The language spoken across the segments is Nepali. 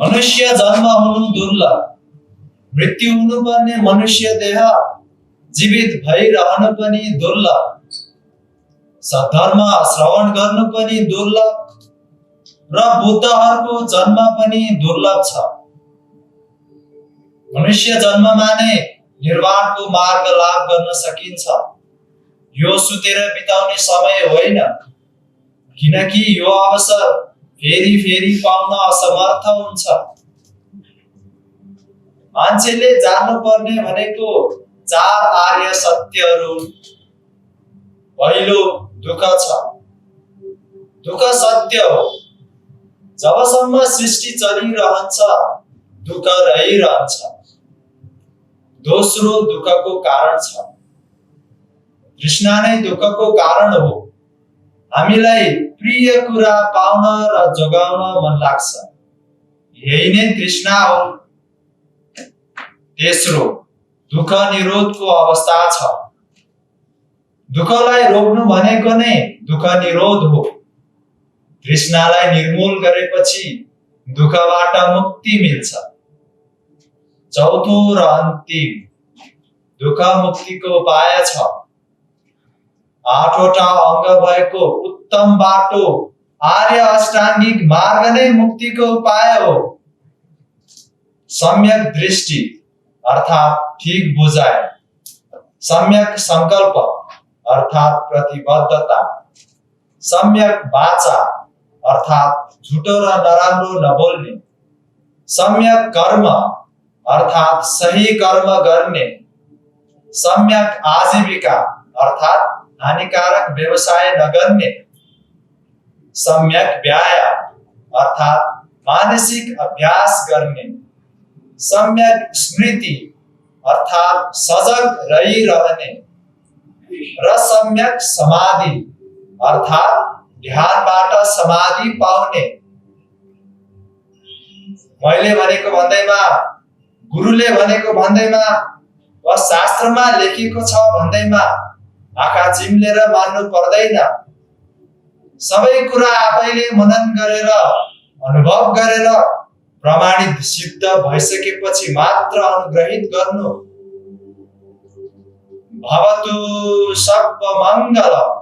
मनुष्य जन्म हुनु दुर्लभ, मृत्यु हुनुपर्ने मनुष्य देह जीवित भइरहनु पनि दुर्लभ, सद्धर्म श्रवण गर्नु पनि दुर्लभ र बुद्धहरूको जन्म पनि दुर्लभ छ। मनुष्य जन्ममा नै निर्वाणको मार्ग लाभ गर्न सकिन्छ। यो सुतेर बिताउने समय होइन, किनकि यो अवसर फेरि फेरि पाउन असमर्थ हुन्छ। मान्छेले जान्नुपर्ने भनेको 4 आर्य सत्यहरू। पहिलो, दुःख छ। दुःख सत्य हो। जबसम्म सृष्टि चलिरहन्छ दुःख रहिरहन्छ। दोस्रो, दुःखको कारण छ। तृष्णा नै दुःखको कारण हो। हामीलाई प्रिय कुरा पाउन र जोगाउन मन लाग्छ, यही नै तृष्णा हो। तेस्रो, दुःख निरोधको अवस्था छ। दुःखलाई रोक्नु भनेको नै दुःख निरोध हो। तृष्णालाई निर्मूल गरेपछि दुःखबाट मुक्ति मिल्छ। चौथो र अन्तिम, दुःख मुक्तिको उपाय छ। 8वटा अङ्ग भएको उत्तम बाटो आर्य अष्टाङ्गिक मार्ग नै मुक्तिको उपाय हो। सम्यक दृष्टि अर्थात् ठीक बुझाइ, सम्यक संकल्प अर्थात् प्रतिबद्धता, सम्यक वाचा अर्थात् झुटो र नराम्रो नबोल्ने, सम्यक कर्म अर्थात् सही कर्म गर्ने, सम्यक आजीविका अर्थात् हानिकारक व्यवसाय नगर्ने, सम्यक व्यायाम अर्थात् मानसिक अभ्यास गर्ने, सम्यक स्मृति अर्थात् सजग रहिरहने र सम्यक समाधि अर्थात् ध्यानबाट समाधि पाउने। मैले भनेको भन्दैमा, गुरुले भनेको भन्दैमा वा शास्त्रमा लेखिएको छ भन्दैमा आँखा चिम्लेर मान्नु पर्दैन। सबै कुरा आफैले मनन गरेर अनुभव गरेर प्रमाणित सिद्ध भइसकेपछि मात्र अनुग्रहित गर्नु। भवतु सर्वमङ्गलम्।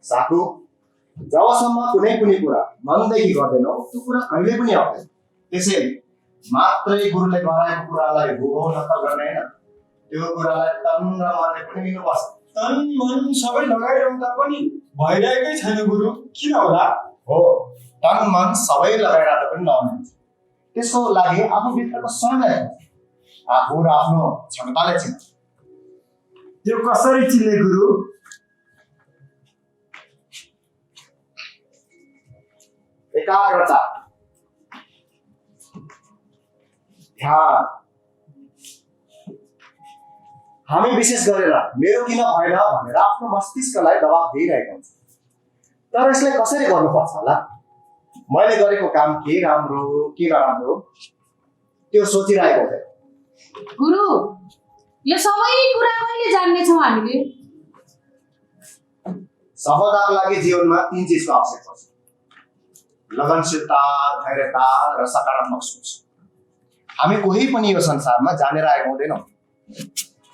साथु, जबसम्म कुनै पनि कुरा मनदेखि गर्दैनौ त्यो कुरा कहिले पनि आउँदैन। त्यसैले मात्रै गुरुले गराएको कुरालाई हुहो न त गर्ने हैन, त्यो कुरालाई तन र मनले पनि लिनुपर्छ। तन मन सबै लगाइरहँदा पनि भइरहेकै छैन गुरु, किन होला? हो, तन मन सबै लगाइरहँदा पनि नहुने। त्यसको लागि आफूभित्रको स्वयंलाई आफू र आफ्नो क्षमतालाई चिन्नु। त्यो कसरी चिन्ने गुरु? एकाग्रता, ध्यान। हामी विशेष गरेर मेरो किन भएन भनेर आफ्नो मस्तिष्कलाई दबाब दिइरहेका हुन्छ। तर यसलाई कसरी गर्नुपर्छ होला? मैले गरेको काम के राम्रो के नराम्रो त्यो सोचिरहेको हुँदैन। गुरु, यो सबै कुरा कहिले जान्नेछौँ हामीले? सफलताको लागि जीवनमा 3 चिजको आवश्यक पर्छ: लगनशीलता, धैर्यता र सकारात्मक सोच। हामी कोही पनि यो संसारमा जानेर आएको हुँदैनौँ।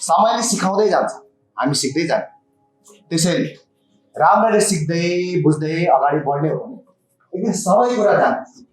समयले सिकाउँदै जान्छ, हामी सिक्दै जाने। त्यसैले राम्ररी सिक्दै बुझ्दै अगाडि बढ्ने हो भने एक दिन सबै कुरा जान्छ।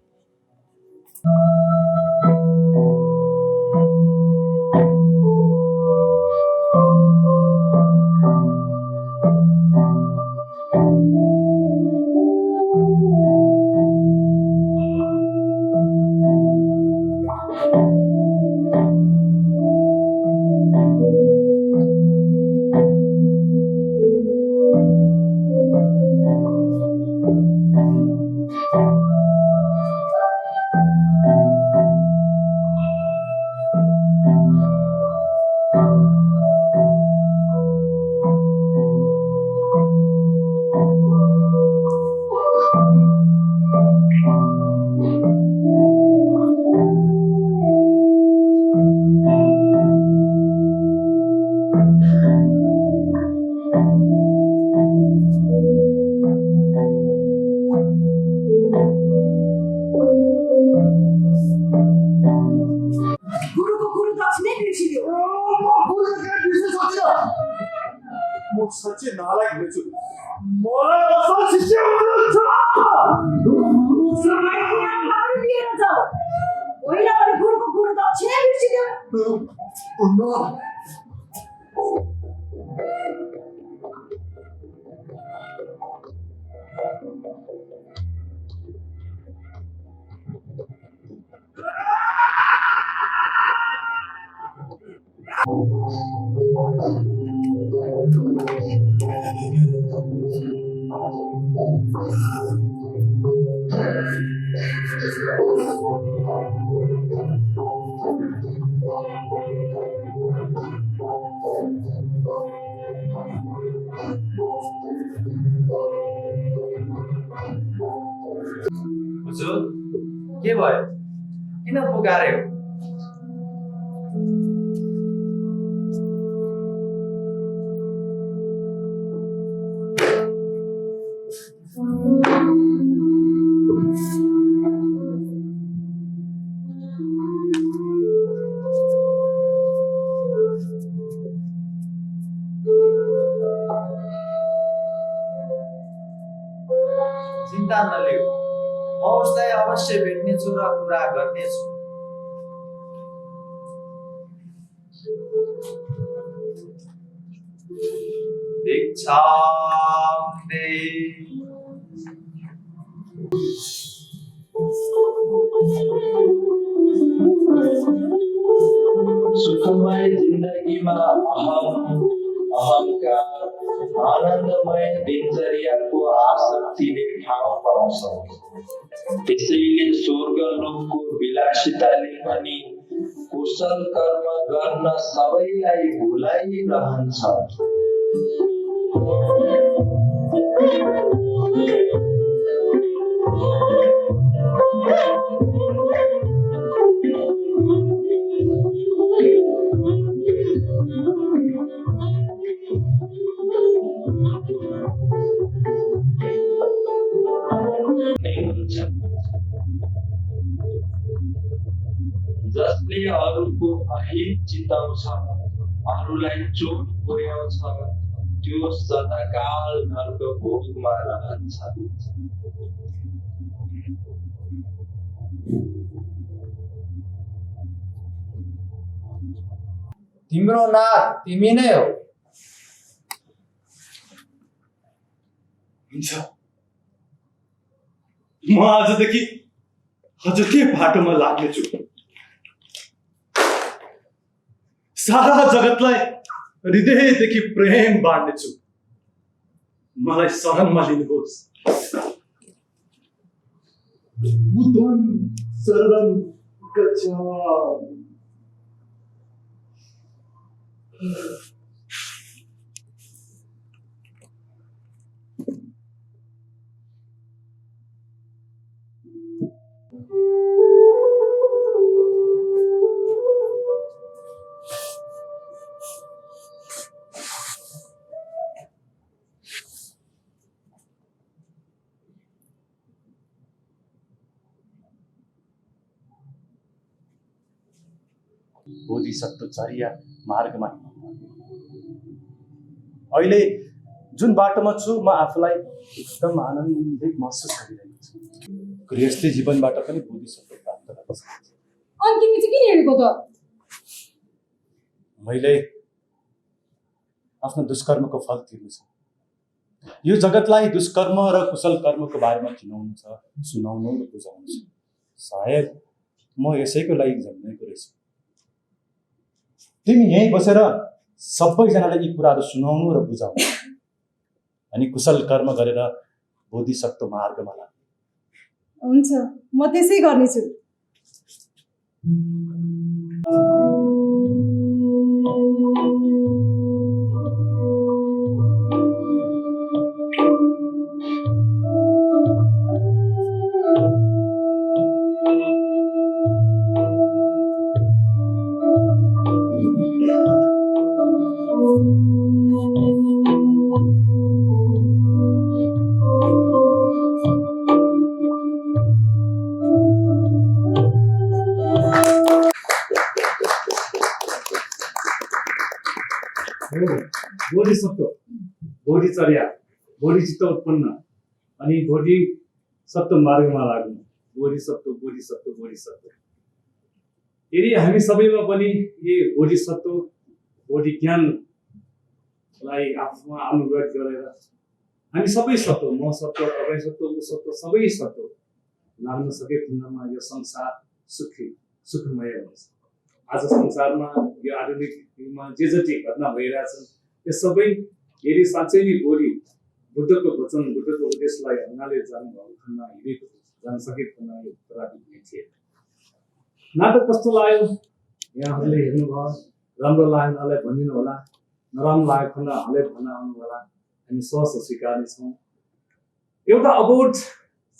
म साँच्चै नालायक हुनेछु। मलाई असल शिष्य हुनुहुन्छ। लिएर जाऊ, होइन भने गुरुको गुरु दक्षिणा बिर्सिदेऊ। हजुर, के भयो? किन पुकार्यो? चिन्ता नलिऊ, म उसलाई अवश्य भेट्नेछु र कुरा गर्नेछु। भिक्षाम देहि। सुखमय जिन्दगीमा अहंकार आनन्दमय दिनचर्याको आसक्तिले ठाउँ पाउँछ। त्यसैले स्वर्ग लोकको विलासिताले पनि कुशल कर्म गर्न सबैलाई भुलाइरहन्छ। जसले अरूको अहित चिताउँछ, अरूलाई चोट पुर्याउँछ, त्यो सदाकाल नर्क भोगमा रहन्छ। तिम्रो नाथ तिमी नै हो। हुन्छ, म आजदेखि हजुरकै बाटोमा लाग्नेछु। सारा जगतलाई हृदयदेखि प्रेम बाँड्नेछु। मलाई शरणमा लिनुहोस्। बुद्धं शरणं गच्छामि। बोधिसत्वचर्या मार्गमा अहिले जुन बाटोमा छु म आफूलाई एकदम आनन्दित महसुस गरिरहेको छु। गृहस्थी जीवनबाट पनि बोधिसत्व प्राप्त गर्न सकिन्छ। अनि तिमी चाहिँ किन हिँडेको त? मैले आफ्नो दुष्कर्मको फल तिर्नु छ। यो जगतलाई दुष्कर्म र कुशल कर्मको बारेमा चिनाउनु छ, सुनाउनु र बुझाउनु छ। सायद म यसैको लागि जन्मेको रहेछु। तिमी यहीँ बसेर सबैजनालाई यी कुराहरू सुनाउनु र बुझाउनु अनि कुशल कर्म गरेर बोधिसत्व मार्गमा लाग्नु। हुन्छ, म त्यसै गर्नेछु। बोधिसत्व, बोधिचर्या, बोधिचित्त उत्पन्न अनि बोधिसत्व मार्गमा लाग्नु। बोधिसत्व, बोधिसत्व, बोधिसत्व। यदि हामी सबैमा पनि यो बोधिसत्व, बोधि ज्ञानलाई आफूमा अनुगत गरेर हामी सबै सत्व, म सत्व, तपाईँ सत्व, ऊ सत्व, सबै सत्व लाग्न सके खण्डमा यो संसार सुखमय हुन्छ। आज संसारमा यो आधुनिक युगमा जे जति घटना भइरहेछन् यो सबै यदि साँच्चै नै भोलि बुद्धको वचन, बुद्धको उपदेशलाई हङ्गाले जानुभएको खण्डमा हिँडेको जान सके खण्डमा यो पराधीन थिए। नाटक कस्तो लाग्यो यहाँहरूले हेर्नुभयो? राम्रो लाग्यो उहाँलाई भनिदिनु होला, नराम्रो लाग्यो खण्ड उहाँले भन्न आउनु होला। हामी सहज स्वीकार्ने छौँ। एउटा अबोध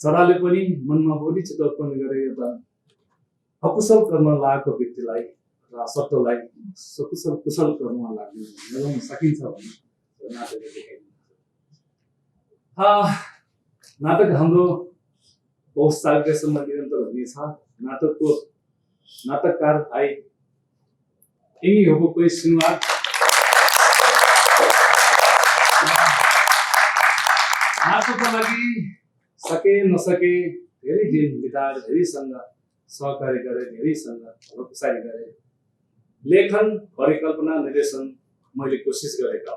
चराले पनि मनमा बोधिचित्त उत्पन्न गरेर एउटा अकुशल कर्म लागेको व्यक्तिलाई र सत्वलाई कुशल कर्ममा लाग्नु लगाउन सकिन्छ भन्ने नाटकले देखाइदिन्छ। नाटक हाम्रो पौष चालिकासम्म निरन्तर हुनेछ। नाटककार भाइ यिनी हो कोही सुनुवार। नाटकको लागि सके नसके धेरै दिन बिताएर धेरैसँग सहकारी गरे, धेरैसँग भलाकुसारी गरे। लेखन, परिकल्पना, निर्देशन मैले कोसिस गरेका।